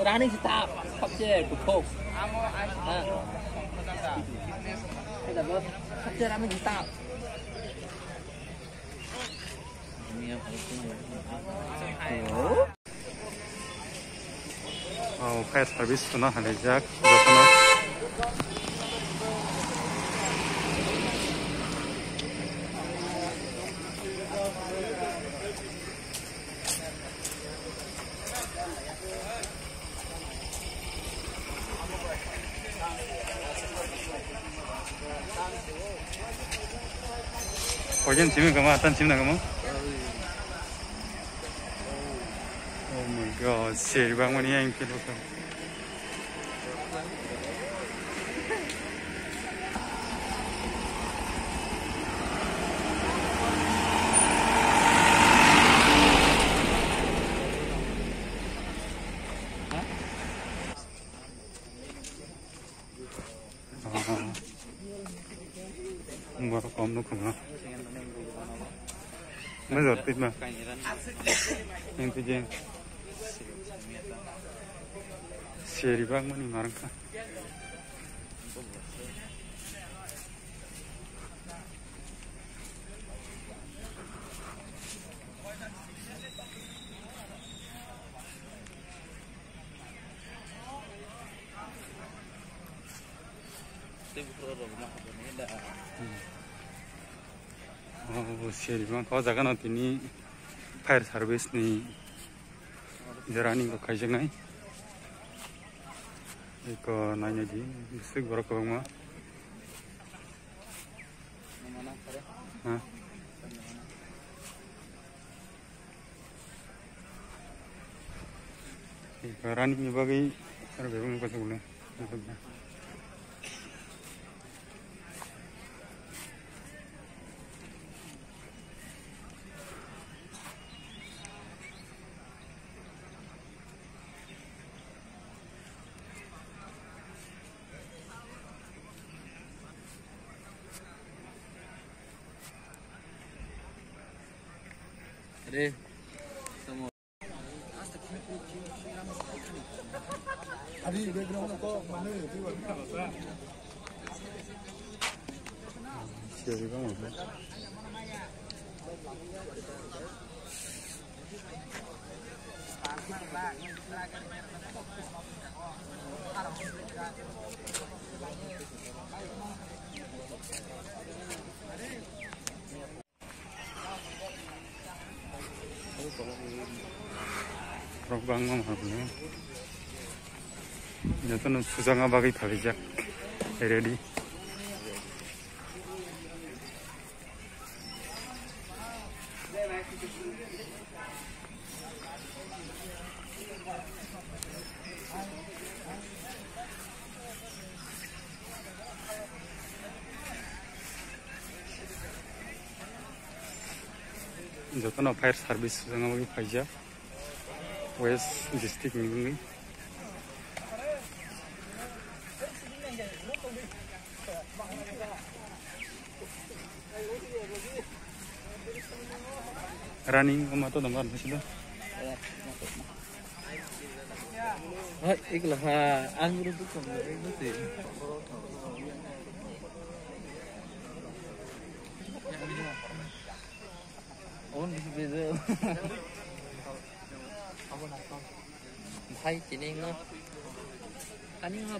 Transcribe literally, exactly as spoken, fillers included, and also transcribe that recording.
Rani sita, sabse kuthok. Sabse rani sita. Oh, fire service no halaijak jotono. Koijan simi kama, atan simi na kama. Oh my God, seri bangmani yang kilo ka. Borok kom nukha. Major twi ma. Yang tu jeng. Seri bangmani marang kha. Oh, seri bang, o jaga no tini fire service ni jora ni bo khaijaknai. Eko naina di, bisik borok kwbangma. Ha? Rani ni bagwi aro bebak ni bagwi. Borok bangma manwi jotono sujakna bagwi phalijak, ready. Jotono fire service wngwi phaijak West district ni wngwi. Running ma to dong ar sida. Ha, ikla ha, ang ru tu kong ru tu. On bisi bezo. Bhai, tini no. Ani ma.